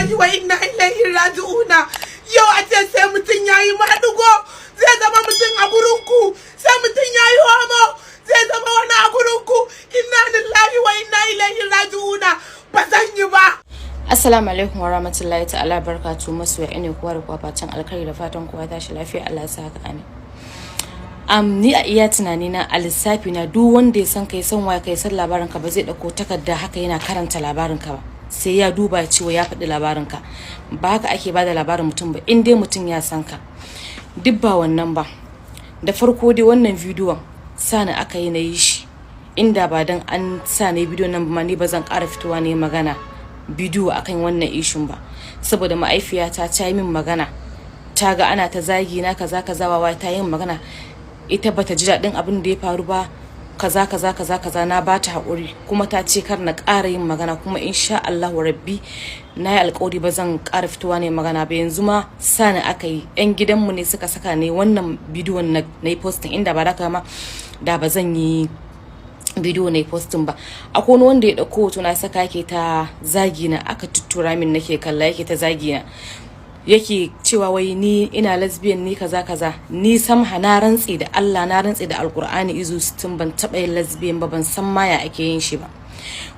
Lillahi wa inna ilaihi raji'una. Yau a ce sai mutum yayi maɗigo zai zama mutum a gurinku, sai mutum yayi homo zai zama wani a gurinku. Inna lillahi wa inna ilaihi raji'una. Ba zan yi ba. Assalamu alaikum wa rahmatullahi ta'ala barkatu. Masoya, ina kowa da kowa fatan alkhairi da fatan kowa tashi lafiya. Allah ya sa haka, amin. Ni a iya tunani na, a lissafi na, duk wanda ya san kai, san waye kai, san labarin ka, ba zai dauko takarda haka yana karanta labarin ka ba, sai ya duba cewa ya faɗi labarin ka. Ba haka ake bada labarin mutum ba in dai mutum ya san ka. Duk ba wannan ba, da farko dai wannan bidiyon sani aka yi na yi shi. Inda ba dan an sa ne bidiyon nan ba, ni ba zan ƙara fitowa ne magana bidiyo akan wannan issue-n ba, saboda ma'aifiyata ta yi min magana, ta ga ana ta zagi na kaza kaza, wawa ta yin magana, ita bata ji daɗin abin da ya faru ba, kaza kaza kaza kaza. Na ba ta haƙuri kuma ta ce kar na ƙara yin magana, kuma insha Allahu rabbi na yi alƙawari ba zan ƙara fitowa ne magana ba. Yanzu ma sani aka yi, yan gidanmu ne suka saka ne wannan bidiyon na yi posting. Inda ba da ma da ba zan yi bidiyo na yi posting ba. Akwai wani wanda ya ɗauko hoto na saka, yake ta zagi na, aka tuttura min nake kalla, yake ta zagi na, yake cewa wai ni ina lesbian, ni kaza kaza. Ni Samha, na rantse da Allah, na rantse da Alkur'ani izu 60, ban taɓa yin lesbian ba, ban san ma ya ake yin shi ba.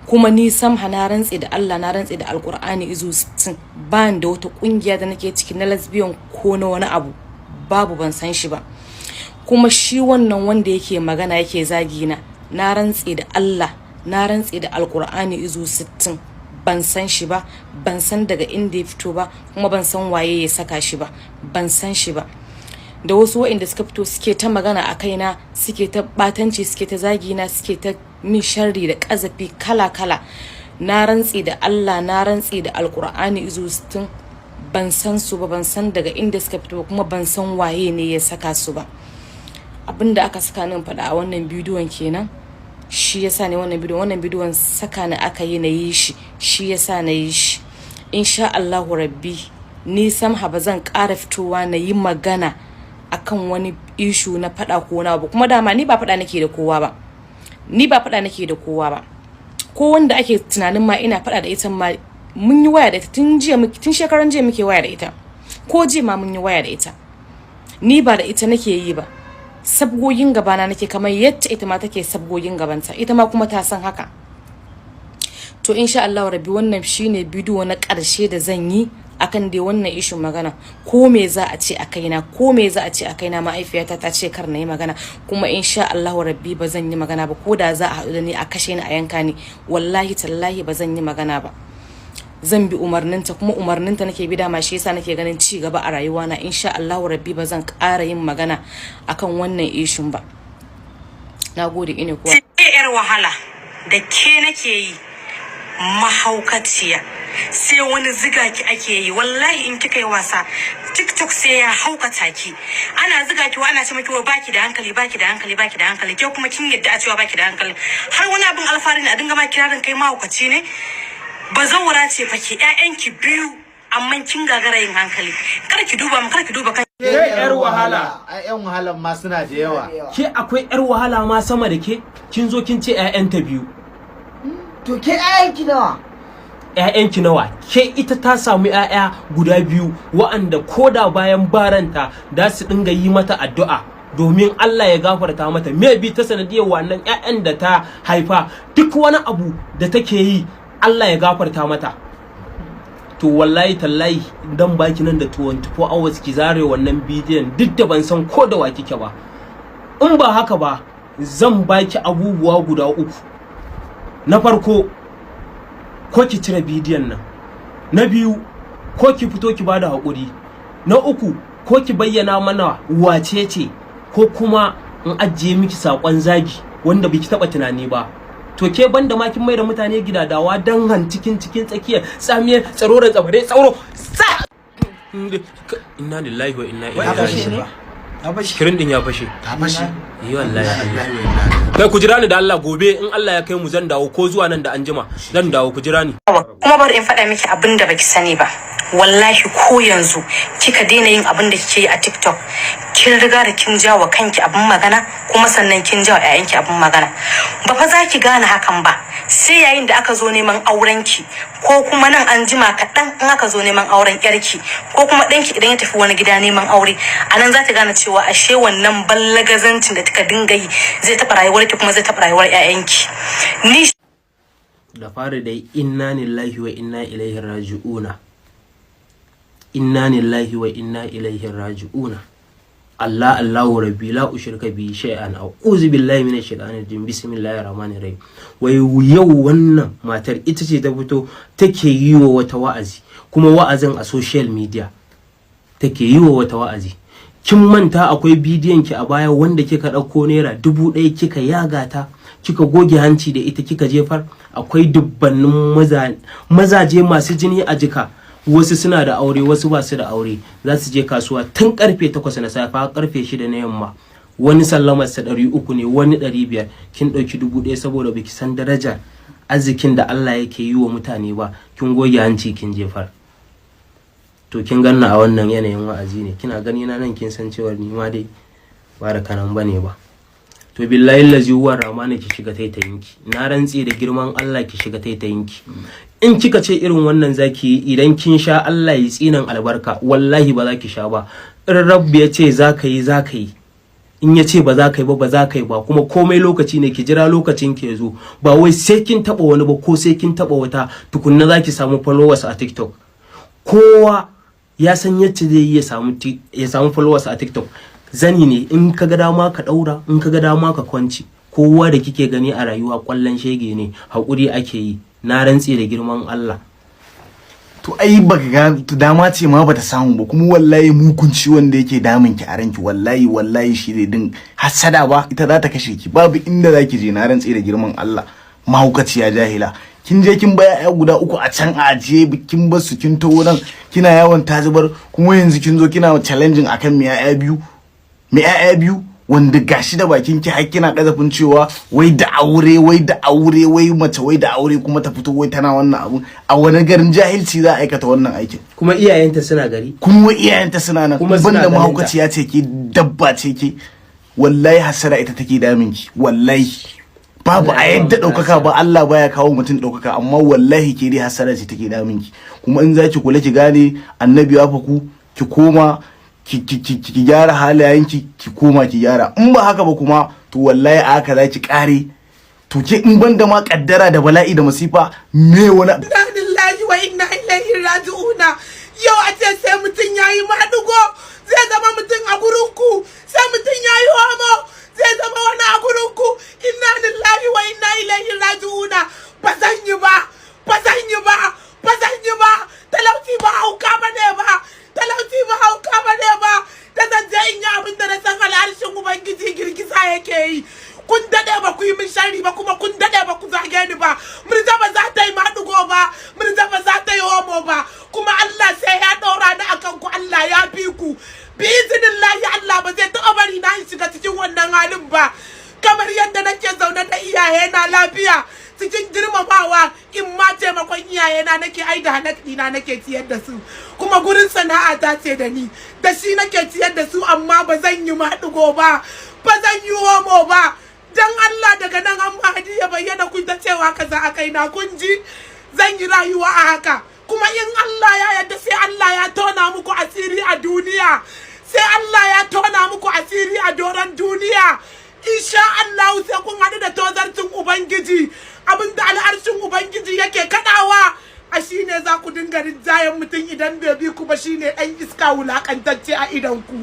Kuma ni Samha, na rantse da Allah, na rantse da Alkur'ani izu 60, ban da wata kungiya da nake ciki na lesbian ko na wani abu, babu, ban san shi ba. Kuma shi wannan wanda yake magana yake zagi na, na rantse da Allah, na rantse da Alkur'ani izu 60, ban san shi ba, ban san daga inda ya fito ba, kuma ban san waye ya saka shi ba, ban san shi ba. Da wasu waɗanda suka fito suke ta magana a kaina, suke ta batanci, suke ta zagi na, suke ta min sharri da ƙazafi kala kala, na rantse da Allah, na rantse da Alkur'ani izu 60, ban san su ba, ban san daga inda suka fito, kuma ban san waye ne ya saka su ba. Abinda aka saka ni faɗa a wannan bidiyon kenan, shi yasa ne wannan bidiyon. Wannan bidiyon saka ni aka yi na yi shi, shi yasa na yi shi. Insha Allahu rabbi, ni Samha ba zan ƙara fitowa na yi magana akan wani issue na faɗa ko na ba. Kuma dama ni ba faɗa nake da kowa ba, ni ba faɗa nake da kowa ba. Ko wanda ake tunanin ma ina faɗa da ita ma, mun yi waya da ita tun jiya, tun shekaran jiya muke waya da ita, ko jiya ma mun yi waya da ita. Ni ba da ita nake yi ba, sabgogin gabana nake, kamar yadda ita ma take sabgogin gabanta, ita ma kuma ta san haka. To insha Allah rabbi, wannan shine bidiyo na ƙarshe da zan yi akan dai wannan issue-n magana. Ko me za a ce a kaina, ko me za a ce a kaina, ma'aifiyata ta ce kar na yi magana, kuma insha Allah rabbi ba zan yi magana ba. Ko da za a haɗu da ni a kashe ni, a yanka ni, wallahi tallahi ba zan yi magana ba. Zan bi umarninta, kuma umarninta nake bi dama, shi yasa nake ganin ci gaba a rayuwana. Insha Allah rabbi ba zan ƙara yin magana akan wannan issue-n ba. Nagode, ine kuwa. Sai yar wahala da ke nake yi, mahaukaciya, sai wani ziga ki ake yi. Wallahi in kika yi wasa, TikTok sai ya haukata ki. Ana ziga ki wa, ana ce maki wa baki da hankali, baki da hankali, baki da hankali. Ke kuma kin yadda a cewa baki da hankali, har wani abin alfahari ne a dinga ma kirarin kai mahaukaci ne. Bazawara ce fa ke, ƴaƴanki biyu, amma kin gagara yin hankali. Kar ki duba mu, kar ki duba kan Ke yar wahala. Ai yan wahalan ma suna da yawa. Ke akwai yar wahala ma sama da ke? Kin zo kin ce ƴaƴanta biyu. To ke, ƴaƴanki nawa? Ƴaƴanki nawa? Ke ita ta samu ƴaƴa guda biyu wa'anda koda bayan baranta da su dinga yi mata addu'a domin Allah ya gafarta mata, maybe ta sanadiyar wannan ƴaƴan da ta haifa, duk wani abu da take yi Allah ya gafarta mata. To wallahi tallahi dan baki nan da 24 hours ki zare wannan bidiyon, duk da ban san ko da wa kike ba. In ba haka ba, zan baki abubuwa guda uku. Na farko, ko ki cire bidiyon nan. Na biyu, ko ki fito ki bada haƙuri. Na uku, ko ki bayyana mana wace ce, ko kuma in ajiye miki saƙon zagi wanda biki taɓa tunani ba. To ke banda ma kin mai da mutane gidadawa dan han cikin cikin tsakiyar tsamiyar tsaro da tsabare tsaro sa. Inna lillahi wa inna Ya ilaihi fashe raji'un. ne? Ya fashe. Screen din ya fashe. Ta fashe. Yi wallahi. Kai, ku jira ni da Allah. Gobe in Allah ya kai mu zan dawo, ko zuwa nan da anjima zan dawo, ku jira ni. Kuma bari in faɗa miki abin da baki sani ba. Wallahi ko yanzu kika daina yin abin da kike yi a TikTok, kin riga da kin jawo kanki abin magana, kuma sannan kin jawo ƴaƴanki abin magana. Ba fa za ki gane hakan ba sai yayin da aka zo neman aurenki, ko kuma nan an jima kaɗan in aka zo neman auren ƴarki, ko kuma ɗanki idan ya tafi wani gida neman aure. A nan za ta gane cewa ashe wannan ballagazancin da kika dinga yi zai taɓa rayuwarki, kuma zai taɓa rayuwar ƴaƴanki. Ni Da fari dai, inna lillahi wa inna ilaihi raji'una, inna lillahi wa inna ilaihi raji'una. Allah Allahu rabbi la ushrika bihi shay'an, a'udhu billahi minash shaitanir rajim, bismillahir rahmanir rahim. Wai yau wannan matar ita ce ta fito take yi wa wata wa'azi, kuma wa'azin a social media take yi wa wata wa'azi. Kin manta akwai bidiyon ki a baya wanda kika ɗauko ₦1,000, kika yaga ta, kika goge hanci da ita, kika jefar? Akwai dubbannin mazaje masu jini a jika, wasu suna da aure, wasu ba su da aure, za su je kasuwa tun karfe 8 na safe har karfe 6 na yamma. Wani sallamar sa 300 ne, wani 500. Kin ɗauki 1,000 saboda baki san darajar arzikin da Allah yake yi wa mutane ba, kin goge hanci kin jefar. To kin ganna a wannan yanayin wa'azi ne, kina gani na nan, kin san cewa ni ma dai ba da kanan bane ba. To billahi lazi huwa ramani, ki shiga taitayinki. Na rantse da girman Allah, ki shiga taitayinki. In kika ce irin wannan zaki yi, idan kin sha, Allah ya tsinan albarka, wallahi ba za ki sha ba. In Rabbi ya ce za ka yi, za ka yi. In ya ce ba za ka yi ba, ba za ka yi ba. Kuma komai lokaci ne, ki jira lokacin ke zo. Ba wai sai kin taba wani ba ko sai kin taba wata tukunna za ki samu followers a TikTok. Kowa ya san yacce zai yi ya samu followers a TikTok. Zani ne, in ka ga dama ka daura, in ka ga dama ka kwanci. Kowa da kike gani a rayuwa kwallon shege ne, haƙuri ake yi. Na rantse da girman Allah. To ai baka ga to dama ce ma bata samu ba. Kuma wallahi mukunci wanda yake damun ki a ranki, wallahi wallahi shi ne din hasada ba, ita za ta kashe ki. Babu inda zaki je, na rantse da girman Allah. Mahaukaciya jahila, kin je kin baya ya guda uku a can a ajiye, kin bar su, kin taho nan kina yawon tazubar. Kuma yanzu kin zo kina challenging akan me yaya biyu, me yaya biyu, wanda gashi da bakin ki har kina kazafin cewa wai da aure, wai da aure, wai mace wai da aure kuma ta fito wai tana wannan abu. A wani garin jahilci za a aikata wannan aikin? Kuma iyayenta suna gari. Kuma wai iyayenta suna nan. Kuma suna banda ganin ta. Mahaukaciya ce ke, dabba ce ke. Wallahi hasara ita take damin ki. Wallahi babu a yadda ɗaukaka ba, Allah baya kawo mutum ɗaukaka, amma wallahi ke dai hasara ce take damin ki. Kuma in za ki kula, ki gane annabi ya faku, ki koma ki gyara halayenki, ki koma ki gyara. In ba haka ba kuma, to wallahi a haka za ki kare. To ke, in banda ma kaddara da bala'i da masifa, me wani Inna lillahi wa inna ilaihi raji'una. Yau a ce sai mutum yayi maɗigo zai zama mutum a gurin ku, sai mutum yayi homo zai zama wani a gurin ku. Inna lillahi wa inna ilaihi raji'una. Ba zan yi ba, ba zan yi ba, ba zan yi ba. Talauci ba hauka ba ne ba, talauci ba hauka ba ne ba da zan je in yi abin da na san al'arshin Ubangiji girgiza yake yi. Kun daɗe ba ku yi min sharri ba, kuma kun daɗe ba ku zage ni ba. Murja ba za ta yi maɗigo ba, Murja ba za ta yi homo ba, kuma Allah sai ya ɗaura ni akan ku. Allah ya fi ku bi izinillahi. Allah ba zai taɓa bari na in shiga cikin wannan halin ba. Kamar yadda nake zaune da iyayena lafiya cikin girmamawa, in ma taimakon iyayena nake ai da halak ɗina nake ciyar da su, kuma gurin sana'a ta ce da ni da shi nake ciyar da su. Amma ba zan yi maɗigo ba, ba zan yi homo ba. Dan Allah, daga nan an Mahadi ya bayyana kun ta cewa kaza a kaina, kun ji zan yi rayuwa a haka. Kuma in Allah ya yarda, sai Allah ya tona muku asiri a duniya, sai Allah ya tona muku asiri a doron duniya. Insha Allah sai kun haɗu da tozarcin Ubangiji. Abinda al'arshin Ubangiji yake kaɗawa a shine za ku dinga rinjayen mutum idan bai bi ku ba, shine ɗan iska wulakantacce a idan ku.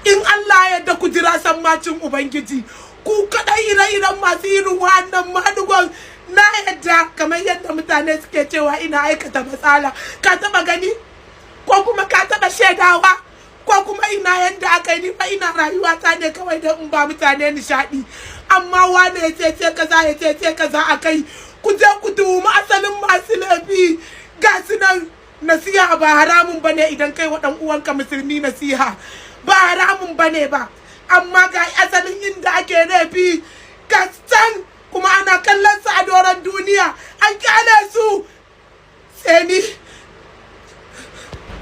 In Allah ya yarda, ku jira sammacin Ubangiji, ku kaɗai ire-iren masu irin wannan madugon. Na yadda kamar yadda mutane suke cewa ina aikata matsala, ka taba gani ko kuma ka taba shaidawa ko kuma ina yadda aka yi? Ni fa ina rayuwa ta ne kawai don in ba mutane nishaɗi. Amma wane ya ce ce kaza, ya ce ce kaza a kai, ku je ku tuhumi asalin masu laifi, ga su nan. Nasiha ba haramun bane. Idan kai wa dan uwanka musulmi nasiha, ba haramun bane ba. Amma ga asalin inda ake laifi, ga can kuma ana kallon su a doron duniya, an kyale su, sai ni.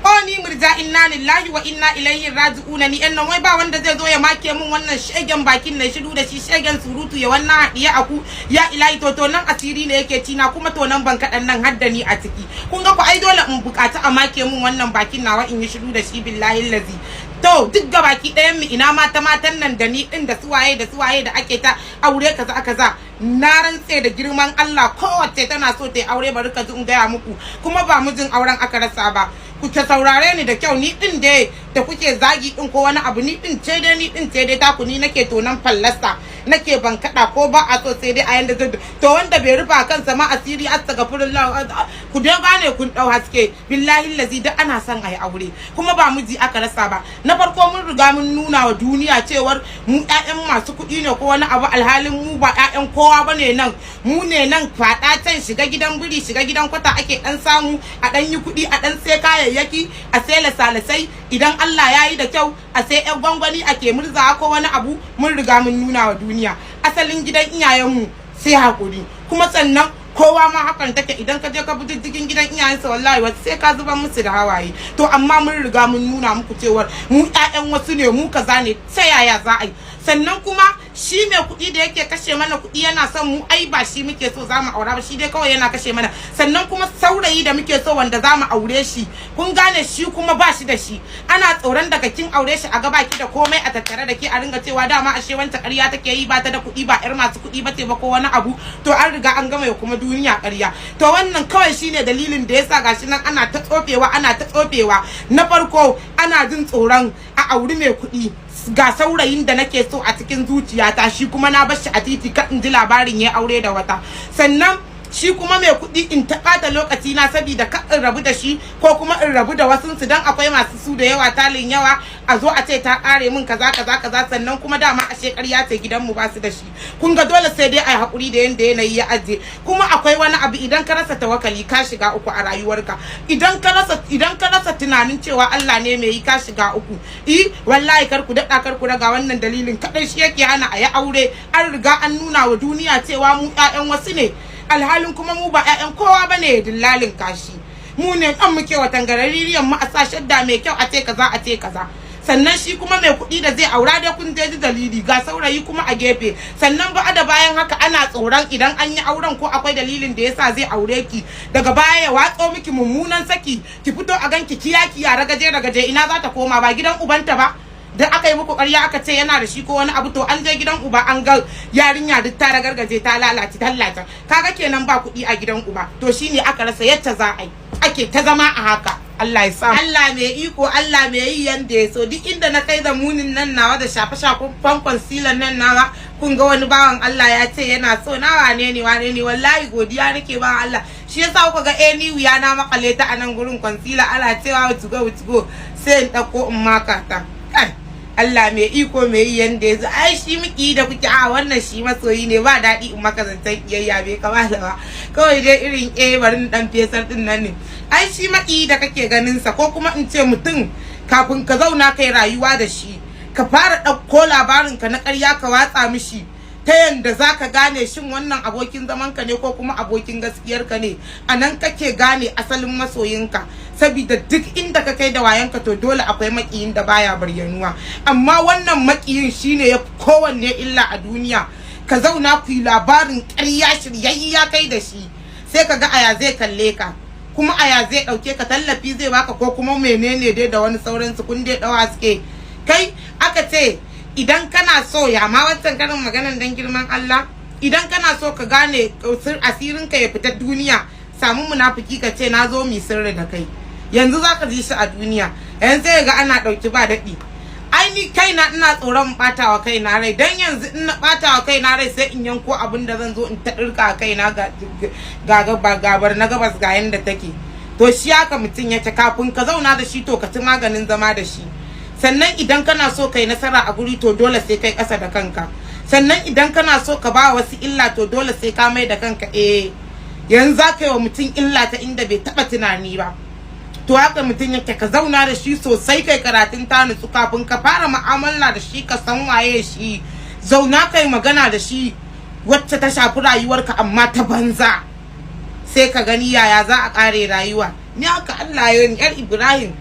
O ni murja, inna lillahi wa inna ilaihi raji'una. Ni nan wai ba wanda zai zo ya make mun wannan shegen bakin na shiru da shi, shegen surutu ya wannan haɗiye aku ya ilahi. To nan asiri ne yake tina, kuma to nan ban kaɗan nan hadda ni a ciki. Kun ga ku ai dole in buƙaci a make mun wannan bakin nawa in yi shiru da shi, billahi lazi. To duk gabaki ɗayan mu, ina mata matan nan da ni din da suwaye da suwaye da ake ta aure kaza kaza. Na rantse da girman Allah, kowace tana so ta yi aure. Bari ka ji in gaya muku, kuma ba mijin auren aka rasa ba. Ku ke saurare ni da kyau, ni din dai da kuke zagi din ko wani abu, ni din ce dai, ni din ce dai taku. Ni nake tonan fallasa, nake ban kada ko ba a so, sai dai a yanda zai. To wanda bai rufa kansa ma asiri, astaghfirullah, ku dai gane kun dau haske. Billahi lazi, duk ana son ayi aure, kuma ba miji aka rasa ba. Na farko, mun riga mun nuna wa duniya cewar mu ƴaƴan masu kuɗi ne ko wani abu, alhalin mu ba ƴaƴan kowa bane. Nan mu ne nan faɗa can, shiga gidan biri, shiga gidan kwata, ake dan samu a dan yi kuɗi, a dan sai kayayyaki, a sai lasalasai. Idan Allah ya yi da kyau, a sai ƴan gwangwani ake murzawa ko wani abu. Mun riga mun nuna wa duniya asalin gidan iyayenmu, sai hakuri. Kuma sannan kowa ma hakan take, idan ka je ka bi diddigin gidan iyayensa, wallahi wasu sai ka zubar musu da hawaye. To amma mun riga mun nuna muku cewar mu ƴaƴan wasu ne, mu kaza ne, ta yaya za a yi? Sannan kuma shi mai kuɗi da yake kashe mana kuɗi yana son mu, ai ba shi muke so zamu aura ba, shi dai kawai yana kashe mana. Sannan kuma saurayi da muke so wanda zamu aure shi, kun gane, shi kuma ba shi da shi. Ana tsoron daga kin aure shi a gaba ki da komai a tattare da ke, a ringa cewa dama ashe wancan ƙarya take yi, ba ta da kuɗi, ba ƴar masu kuɗi ba ce ba ko wani abu. To an riga an gama kuma duniya ƙarya. To wannan kawai shine dalilin da yasa gashi nan ana ta tsofewa, ana ta tsofewa. Na farko, ana jin tsoron a auri mai kuɗi. Ga saurayin da nake so a cikin zuciyata, shi kuma na bar shi a titi, ka in ji labarin ya aure da wata. Sannan shi kuma mai kuɗi, in ta ɓata lokaci na saboda ka in rabu da shi ko kuma in rabu da wasu su, dan akwai masu su da yawa, talin yawa, a zo a ce ta ƙare min kaza kaza kaza. Sannan kuma dama ashe ƙarya ce, gidanmu ba su da shi. Kun ga dole sai dai a yi haƙuri da yanda yanayi ya aje. Kuma akwai wani abu, idan ka rasa tawakali, ka shiga uku a rayuwarka. Idan ka rasa tunanin cewa Allah ne mai yi, ka shiga uku. I wallahi, kar ku daɗa, kar ku raga. Wannan dalilin kaɗai shi yake hana a yi aure. An riga an nuna wa duniya cewa mu ƴaƴan wasu ne, alhalin kuma mu ba 'ya'yan kowa bane, dillalin kashi. Mu ne dan muke wa tangaraririyan mu, a sa shadda mai kyau, a ce kaza, a ce kaza. Sannan shi kuma mai kuɗi da zai aura dai, kun ji dalili, ga saurayi kuma a gefe. Sannan ba da bayan haka, ana tsoron idan an yi auren ko akwai dalilin da yasa zai aure ki, daga baya ya watso miki mummunan saki, ki fito a ganki kiya kiya, ragaje ragaje. Ina za ta koma? Ba gidan ubanta ba da aka yi muku ƙarya aka ce yana da shi ko wani abu. To an je gidan uba, an ga yarinya duk ta ragargaje, ta lalace tallata, kaga kenan ba kuɗi a gidan uba. To shine aka rasa yacce za a yi, ake ta zama a haka. Allah ya sa Allah mai iko, Allah mai yi yanda ya so. Duk inda na kai da munin nan nawa da shafe shafen concealer nan nawa, kun ga wani bawan Allah ya ce yana so na, wane ne wane ne. Wallahi godiya nake ba Allah, shi yasa kuka ga eh ni wuya na makale ta a nan gurin. Concealer ana cewa to go to go, sai in dauko in maka ta kai. Allah mai iko, mai yi yanda ya zo. Ai shi miki da kuke a wannan, shi masoyi ne, ba daɗi in maka zancen kiyayya, bai kamata ba. Kawai dai irin eh bari dan fesar din nan ne. Ai shi maki da kake ganin sa, ko kuma in ce mutum, kafin ka zauna kai rayuwa da shi, ka fara ɗauko labarin ka na ƙarya ka watsa mishi, ta yanda za ka gane shin wannan abokin zaman ka ne ko kuma abokin gaskiyar ka ne. A nan kake gane asalin masoyinka, saboda duk inda ka kai da wayanka, to dole akwai makiyin da baya bayyanuwa. Amma wannan makiyin shine ya fi kowanne illa a duniya. Ka zauna ku yi labarin ƙarya shiryayya kai da shi, sai ka ga aya zai kalle ka, kuma aya zai ɗauke ka, tallafi zai baka ko kuma menene dai da wani sauransu. Kun dai ɗau haske. Kai, aka ce idan kana so ya ma wancan karin maganan, dan girman Allah, idan kana so ka gane asirin ka ya fita duniya, samu munafiki ka ce na zo mi sirri da kai, yanzu zaka ji shi a duniya. Yanzu sai ga ana ɗauki ba daɗi. Ai ni kaina ina tsoron batawa kaina rai, dan yanzu in na batawa kaina rai, sai in yanko abin da zan zo in ta dirka kaina ga ga gabar na gabas ga yanda take. To shi haka mutum yake, kafin ka zauna da shi, to ka ci maganin zama da shi. Sannan idan kana so kai nasara a guri, to dole sai kai ƙasa da kanka. Sannan idan kana so ka ba wasu illa, to dole sai ka mai da kanka. Eh, yanzu za ka yi wa mutum illa ta inda bai taɓa tunani ba. To haka mutum yake, ka zauna da shi sosai, kai karatun ta nutsu kafin ka fara mu'amala da shi, ka san waye shi. Zauna kai magana da shi wacce ta shafi rayuwarka, amma ta banza, sai ka gani yaya za a kare rayuwa. Ni haka Allah ya yar Ibrahim,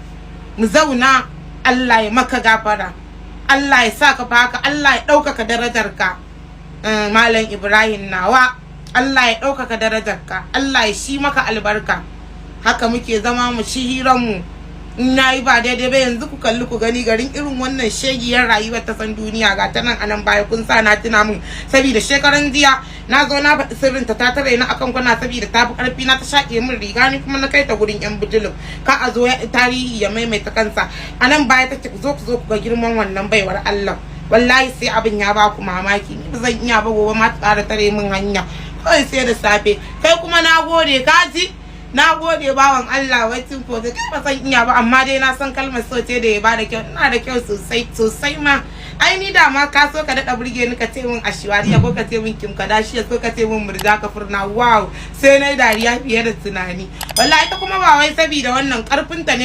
mu zauna. Allah ya maka gafara, Allah ya sa ka haka, Allah ya ɗaukaka darajarka. Malam Ibrahim nawa, Allah ya ɗaukaka darajarka, Allah ya shi maka albarka. Haka muke zama mu ci hiranmu. In na yi ba daidai ba, yanzu ku kalli ku gani, garin irin wannan shegiyar rayuwar ta san duniya, ga ta nan anan baya. Kun sa na tuna mun, saboda shekaran jiya na zo na faɗi sirrin ta, ta tare ni akan kwana, saboda ta fi karfi na, ta shaƙe min riga, ni kuma na kai ta gurin yan bijilin. Ka a zo tarihi ya maimaita kansa. Anan baya take. Ku zo, ku zo ku ga girman wannan baiwar Allah. Wallahi sai abin ya ba ku mamaki. Ni ba zan iya ba, gobe ma ta ƙara tare min hanya. Kawai sai da safe. Kai kuma na gode, ka ji, na gode bawan Allah. Waiting for the kai, ba san iya ba, amma dai na san kalmar so ce da ya bada kyau. Ina da kyau sosai sosai ma. Ai ni da ma ka so ka dada burge ni, ka ce min Ashiwariya, ko ka ce min Kim Kardashian, ko ka ce min Murja Kafurna. Wow, sai na dariya fiye da tunani. Wallahi ita kuma ba wai saboda wannan karfin ta ne.